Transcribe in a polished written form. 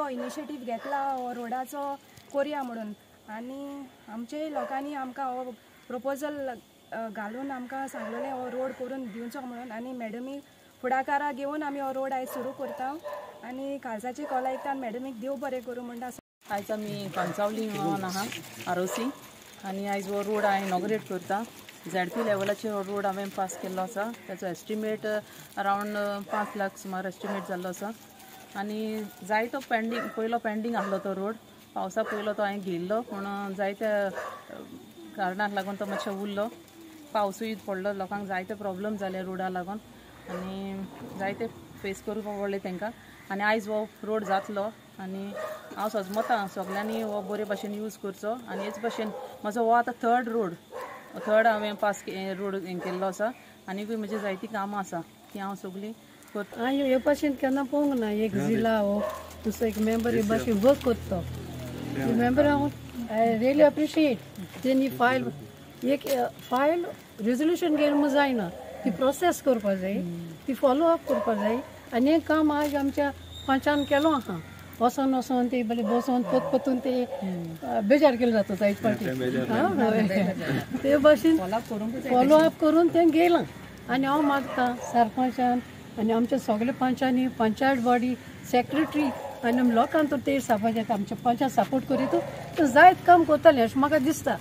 हो इनिशिएटीव घेतला हो रोडाचो कोरया म्हणून आनी आमचे लोकांनी आमकां हो प्रपोजल घालून आमकां सांगलेलें हो रोड करून दिवचो म्हणून आनी मॅडमी फुडाकारा घेवन आमी हो रोड आयज सुरू करता आनी काळजाची कॉल आयकता आनी मॅडमीक देव बरें करूं म्हणटा. आयज आमी कंचावली म्हणून आहा आरोसी आनी आयज हो रोड हांवें इनॉग्रेट करता. झेडपी लेवलाचेर हो रोड हांवें पास केल्लो आसा. ताचो एस्टिमेट अरावंड 5 लाख सुमार एस्टिमेट जाल्लो आसा आनी जायतो पेंडींग पयलो पेंडींग आसलो तो रोड. पावसा पयलो तो हांवें घेयल्लो पूण जायत्या कारणाक लागून तो मातसो उरलो. पावसूय पडलो, लोकांक जायते प्रॉब्लम जाले रोडा लागून आनी जायते फेस करूंक पडले तांकां. आनी आयज हो रोड जातलो आनी हांव सजमता सगल्यांनी हो बरे भाशेन यूज करचो. आनी हेच भाशेन म्हजो हो आतां थर्ड रोड हांवें पास रोड केल्लो आसा आनीकूय म्हजी जायतीं कामां आसा ती हांव सगळीं करता. हांवें हे भाशेन केन्ना पळोवंक ना. एक जिल्ला हो दुसरो एक मेंबर हे भाशेन वर्क करता. मेंबर हांव I really appreciate तेणी फायल एक फायल रेजोल्युशन घेवन म्हूण जायना, ती प्रोसेस करपा जाय, ती फॉलो अप करपा जाय. आनी हें काम आज आमच्या पंचान केलो आहा. वचोन वचोन ते बरे बसोन पोत पोतून ते बेजार केले जाता जायत फावटी. ते भाशेन फॉलो अप करून तें घेयलां. आनी हांव मागता सरपंचान आनी आमच्या सगळे पंचांनी, पंचायत बॉडी सेक्रेटरी आनी लोकांक तर ते हिसाबाचेर आमच्या पंचायत सपोर्ट करीत तर जायत काम करतलें अशें म्हाका दिसता.